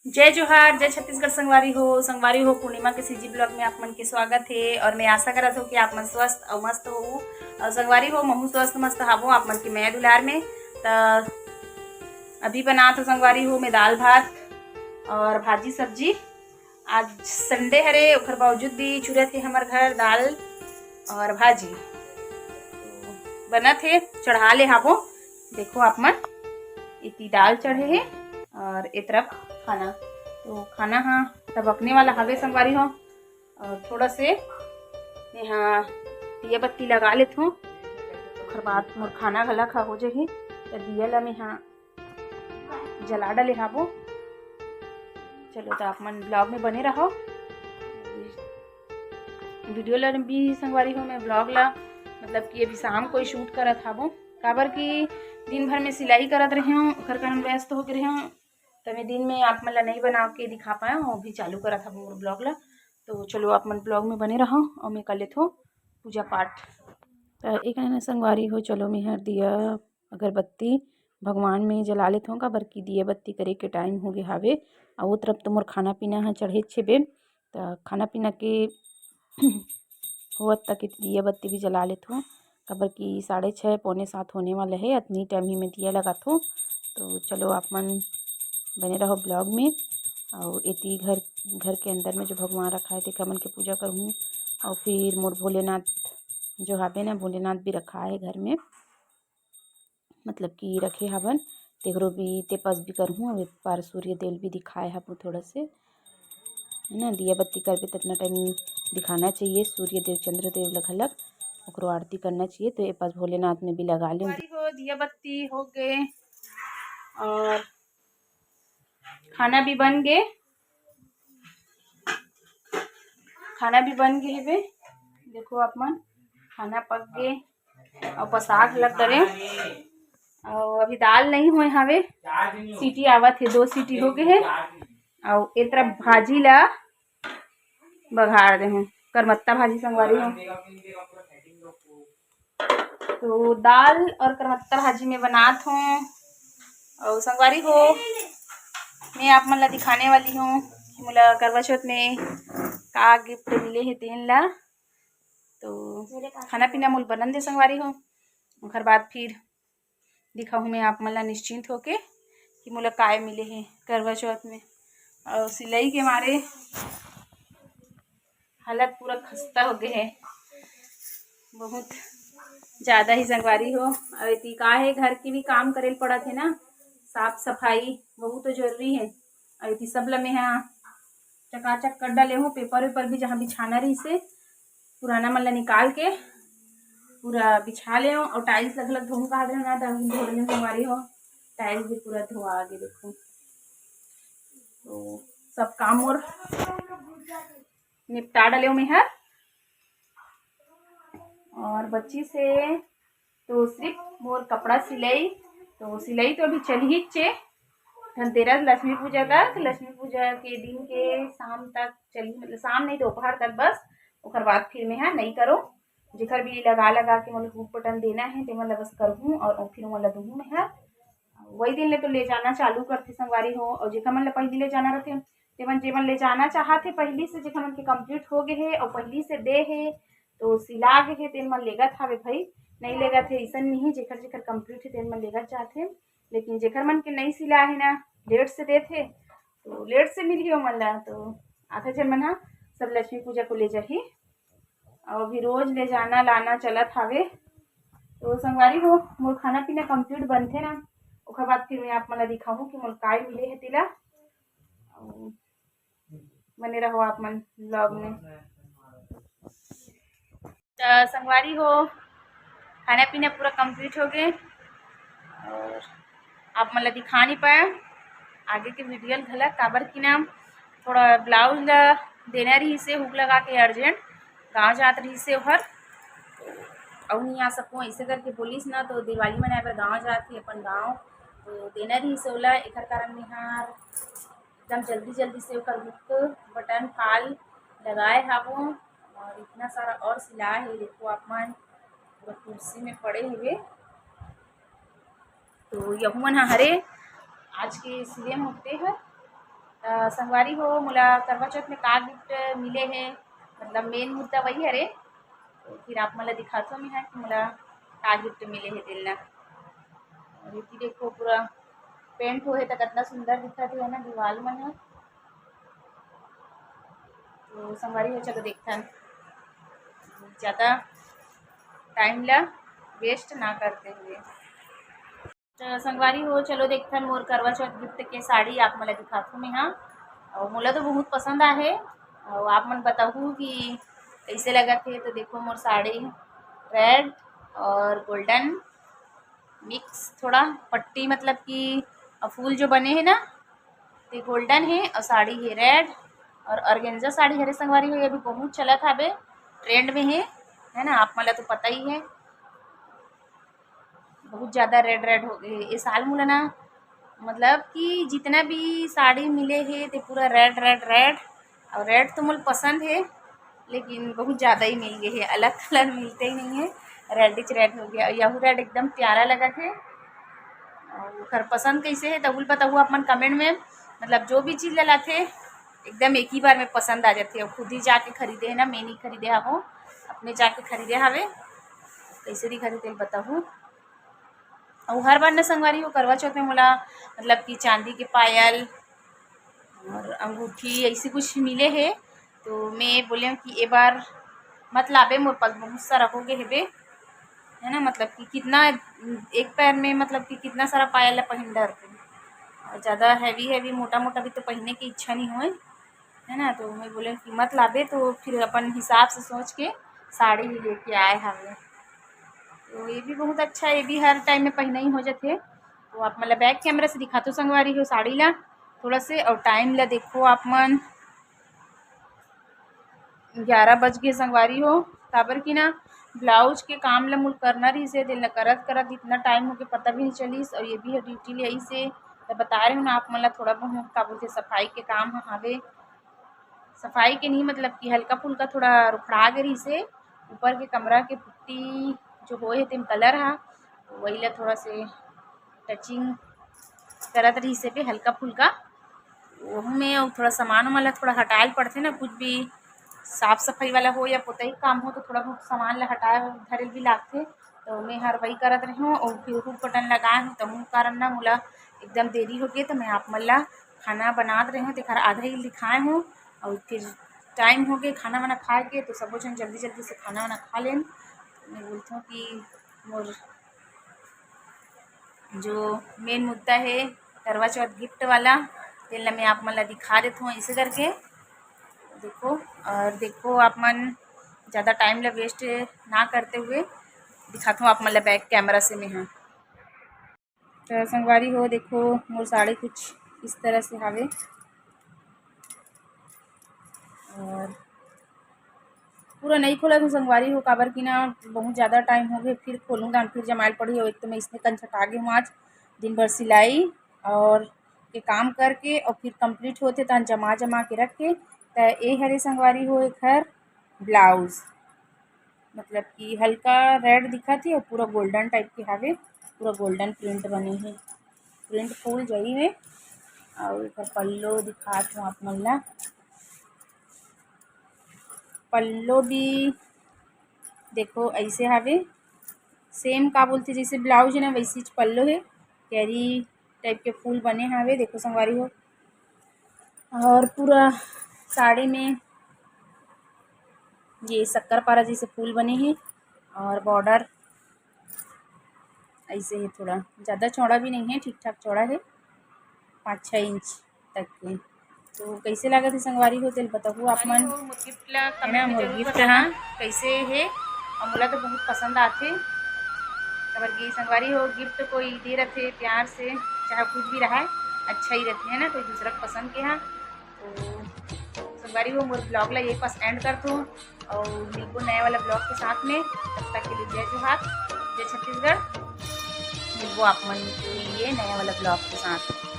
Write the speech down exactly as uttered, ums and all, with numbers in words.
जय जोहार, जय छत्तीसगढ़ संगवारी हो। संगवारी हो, पूर्णिमा के सीजी ब्लॉग में आप मन के स्वागत हे और मैं आशा करत हूँ कि आप मन स्वस्थ और मस्त हो। और संगवारी हो, महू स्वस्थ मस्त हाबो आप मन के मया दुलार में। त अभी बनात हो संगवारी हो मैं दाल भात और भाजी सब्जी। आज संडे हरे, ओकर बावजूद भी चुरत हे हमर घर दाल और भाजी बनत हे, चढ़ा ले हाबो। देखो आप मन, इति दाल चढ़े हे और ए तरफ खाना। तो खाना हा तब अकने वाला हवे संगवारी हो। और थोड़ा से यहाँ दिया बत्ती लगा लेत हूँ, ओकर बाद मोर खाना घला खा हो जाही। तो दिया ला मैं यहाँ जला डले हाबो। चलो, तो आप मन ब्लॉग में बने रहो। वीडियो ला भी संगवारी हो, मैं ब्लॉग ला मतलब कि अभी शाम को ही शूट करत हाबो, काबर कि दिन भर में सिलाई करत रहे हूँ, ओकर कारण व्यस्त हो गए रहे हूँ। तो मैं दिन में आप मन ला नहीं बना के दिखा पाया हूँ, अभी चालू करत हाबो मोर ब्लॉग ला। तो चलो, आप मन ब्लॉग में बने रहो और मैं कर लेत हूँ पूजा पाठ। तो एक ना संगवारी हो, चलो मैं हर दिया अगरबत्ती भगवान में जला लेत हूँ, काबर कि दिया बत्ती करे के टाइम हो गए हावे। और वो तरफ तो मोर खाना पीना है चढ़े छेबे, तो खाना पीना के होवत तक दिया बत्ती भी जला लेत हूँ, काबर कि साढ़े छः पौने सात होने वाला है, अतनी टाइम ही में दिया लगात हूँ। तो चलो आप मन बने रहो ब्लॉग में। और एती घर घर के अंदर में जो भगवान रखा है तेकर मन के पूजा करहूँ। और फिर मोर भोलेनाथ जो हाबे ना, भोलेनाथ भी रखा है घर में, मतलब कि रखे हावन, तेकरो भी तेपस भी करहूँ। अब एक बार सूर्य देव भी दिखाए हाबो थोड़ा से, है ना, दिया बत्ती करबे त इतना टाइम दिखाना चाहिए सूर्य देव चंद्र देव ला घलक, ओकरो आरती करना चाहिए। तो ये पास भोलेनाथ में भी लगा लें। हमारी हो दिया बत्ती हो गए और खाना भी बन गए, खाना भी बन गए हेबे। देखो आप मन, खाना पक गए और पसाग लग करे। और अभी दाल नहीं हुए हवे, सीटी आवत है, दो सीटी हो गए है। और ए तरफ भाजी ला बघार दे हूँ, करमत्ता भाजी संगवारी हूँ। तो दाल और करमत्ता भाजी में बनात हूँ। और संगवारी हो, मैं आप मन ला दिखाने वाली हूँ कि मोला करवा चौथ में का गिफ्ट मिले हे तेन ला। तो खाना पीना मोल बनन दे संगवारी हो, ओकर बाद फिर दिखाहूँ मैं आप मन ला निश्चिंत होके कि मोला काय मिले हे करवा चौथ में। और सिलाई के मारे हालत पूरा खस्ता हो गए है, बहुत ज़्यादा ही संगवारी हो। और इति का है, घर के भी काम करे ल पड़त है ना, साफ सफाई बहुत जरूरी है। और इति सब ला मैं हा चकाचक कर डाले हूँ, पेपर वेपर भी जहाँ बिछाना रही से पुराना मन ला निकाल के पूरा बिछा ले हूँ। और टाइल्स लगलग धोऊँ कहा दे ना, तो अभी धो ले संगवारी हो, टाइल्स भी पूरा धोआ आगे देखो। तो सब काम मोर निपटा डाले हूँ मैं हर। और बच्ची से तो सिर्फ मोर कपड़ा सिलाई, तो सिलाई तो अभी चल ही चे, धनतेरस लक्ष्मी पूजा तक, लक्ष्मी पूजा के दिन के शाम तक चली, मतलब शाम नहीं, दोपहर तक बस। ओकर बाद फिर मैं हा नहीं करो, जेकर भी लगा लगा के मोला हुक बटन देना है, तेमन ला बस करहूँ और फिर मोला दूहूँ मैं हा। वही दिन ले तो ले जाना चालू करथे संगवारी हो। और जेकर मन ला पहली ले जाना रहथे, तेमन जेमन ले जाना चाहत हे पहली से, जेकर मन के कंप्लीट हो गए हे और पहली से दे हे, तो सिला गए हे, तेन मन लेगत हावे भाई। नहीं लेगत हे ऐसन नहीं, जेकर जेकर कंप्लीट हे तेन मन लेगत जाथे। लेकिन जेकर मन के नहीं सिला हे ना, लेट से देथे, तो लेट से मिलही ओमन ला। तो आधा झन मन हा सब लक्ष्मी पूजा को ले जाही। और अभी रोज ले जाना लाना चलत हावे। तो संगवारी हो, मोर खाना पीना कंप्लीट बनथे ना, ओकर बाद फिर मैं आप मन ला दिखाहूँ कि मोर काय मिले हे तेला। और बने रहो आप मन ब्लॉग में। तो संगवारी हो, खाना पीना पूरा कंप्लीट हो गए और आप मन ला दिखा नहीं पाया आगे के वीडियो घला, काबर कि ना थोड़ा ब्लाउज ला देना रही से हुक लगा के अर्जेंट, गाँव जात रही से ओहर, अउ नहीं आ सकूँ ऐसे करके बोलिस ना, तो दिवाली मनाए बर गाँव जात ही अपन गाँव, तो देना रही से ओला, एकर कारण मैं हर एकदम जल्दी जल्दी से ओकर हुक बटन फाल लगाए हाबो। और इतना सारा और सिला है, देखो आप मन, पूरा कुर्सी में पड़े हुए। तो यहू मन ह हरे आज के सिले मोटे हर। संगवारी हो, मोला करवा चौथ में का गिफ्ट मिले हे, मतलब मेन मुद्दा वही हरे। तो फिर आप मन ला दिखाथों मैं हा कि मोला का गिफ्ट मिले हे तेन ला। और ये देखो, पूरा पेंट होहे त कितना सुंदर दिखत हे ना दीवाल मन ह। तो संगवारी हो, चलो देखथन, ज़्यादा टाइम ला वेस्ट ना करते हुए। तो संगवारी हो, चलो देखथन मोर करवा चौथ गिफ्ट के साड़ी आप मन ला दिखाथों मैं हा। और मोला तो बहुत पसंद आहे, और आप मन बताहू कि कैसे लगत हे। तो देखो मोर साड़ी रेड और गोल्डन मिक्स, थोड़ा पट्टी मतलब कि फूल जो बने हे ना, ते गोल्डन हे और साड़ी हे रेड और ऑर्गेन्जा साड़ी हरे संगवारी हो। ये अभी बहुत चलत हावे, ट्रेंड में हे, है ना, आप मन ला तो पता ही है। बहुत ज़्यादा रेड रेड हो गए ये साल मोला ना, मतलब कि जितना भी साड़ी मिले हे ते पूरा रेड रेड रेड। और रेड तो मोला पसंद हे, लेकिन बहुत ज़्यादा ही मिल गए हे, अलग कलर मिलते ही नहीं है। रेडिश रेड हो गया, यहू रेड एकदम प्यारा लगत हे। और ओकर पसंद कैसे हे तहू ल बताहू आप मन कमेंट में। मतलब जो भी चीज़ ला लाथे एकदम एक ही बार में पसंद आ जाथे। और खुद ही जाके खरीदे है ना, मैं नहीं खरीदे हवो, अपने जाके खरीदे हवे। कैसे दिखत हे तेल बताहू। और हर बार न संगवारी हो करवा चौथ में मोला मतलब कि चांदी के पायल और अंगूठी ऐसे कुछ मिले हे, तो मैं बोले कि ए बार मत लाबे, मोर पास बहुत सारा हो गए हेबे, है ना, मतलब कि कितना एक पैर में मतलब कि कितना सारा पायल ला पहन डरते। और ज़्यादा हैवी हैवी मोटा मोटा भी तो पहनने की इच्छा नहीं होए, है ना। तो मैं बोले कि मत लाबे, तो फिर अपन हिसाब से सोच के साड़ी ही लेके आए हवे। तो ये भी बहुत अच्छा है, ये भी हर टाइम में पहना ही हो जाते। तो आप मतलब बैक कैमरा से दिखातो संगवारी हो साड़ी ला थोड़ा से, और टाइम ला देखो आप मन, ग्यारह बज गए संगवारी हो, काबर कि ना ब्लाउज के काम ला मोला करना रहिस हे, तेन ला करत करत इतना टाइम हो गए पता भी नहीं चलिस। और ये भी ड्यूटी ले आइस हे, तो बता रहे हो ना आप मन ला थोड़ा बहुत का बोलते सफाई के काम ह हावे, सफाई के नहीं मतलब कि हल्का फुल्का थोड़ा रुखड़ा गे रहिस हे, ऊपर के कमरा के पुट्टी जो होए हे तेन कलर हा, वही ला थोड़ा से टचिंग करत रहिस हे हल्का फुल्का। ओहू में अउ थोड़ा सामान वाला थोड़ा हटाए ल पड़थे ना, कुछ भी साफ सफाई वाला हो या पोतई काम हो तो थोड़ा बहुत सामान ला हटाए धरे ल भी लागथे। तो मैं हर वही करत रही हूँ और फिर हुक बटन लगाए हूँ, तहू कारण ना मोला एकदम देरी हो गई। तो मैं आप मन ला खाना बनात रही हूँ, तेखर आधा ही दिखाए हूँ। और फिर टाइम हो गए खाना वाना खाए के, तो सबो झन जल्दी जल्दी से खाना वाना खा लेन। मैं बोलती हूँ कि मोर जो मेन मुद्दा है करवा चौथ गिफ्ट वाला, तेन ला मैं आप मन ला दिखा देत हूँ ऐसे करके। देखो, और देखो आप मन ज़्यादा टाइम ला वेस्ट ना करते हुए दिखात हूँ आप मन ला बैक कैमरा से मैं। हाँ, तो संगवारी हो, देखो मोर साड़ी कुछ इस तरह से हावे। और पूरा नहीं खोला था संगवारी हो, काबर कि ना बहुत ज़्यादा टाइम हो गए, फिर खोलूँ दान फिर जमायल पड़ी। और एक तो मैं इसने कंछटा गई हूँ आज दिन भर सिलाई और के काम करके, और फिर कंप्लीट होते तहन जमा जमा के रख के। त ए हरे संगवारी हो एक हर ब्लाउज, मतलब कि हल्का रेड दिखत हे और पूरा गोल्डन टाइप के हावे, पूरा गोल्डन प्रिंट बने हे, प्रिंट फुल जरी हे। और एकर पल्लो दिखात हूँ आप मन ला, पल्लो भी देखो ऐसे हावे, सेम का बोलते जैसे ब्लाउज है ना वैसे ही पल्लो है, कैरी टाइप के फूल बने हावे। देखो संगवारी हो, और पूरा साड़ी में ये शक्कर पारा जैसे फूल बने हैं और बॉर्डर ऐसे ही थोड़ा ज़्यादा चौड़ा भी नहीं है, ठीक ठाक चौड़ा है, पाँच छः इंच तक के। तो कैसे लागत हे संगवारी हो, तेल बताहू आप मन। मोर गिफ्ट ला है ना, कमेंट में मोर जरूर गिफ्ट बताना, हाँ। कैसे हे। और मोला तो बहुत पसंद आथे, काबर कि संगवारी हो गिफ्ट कोई दे रथे प्यार से, चाहे कुछ भी रहा, अच्छा ही रहते है ना, कोई दूसरा के पसंद के। हाँ, तो संगवारी हो, मोर ब्लॉग ला यही पास एंड करत हूँ और मिलबो नया वाला ब्लॉग के साथ में। तब तक के लिए जय जोहार, जय छत्तीसगढ़। मिलबो आप मन के लिए नया वाला ब्लॉग के साथ।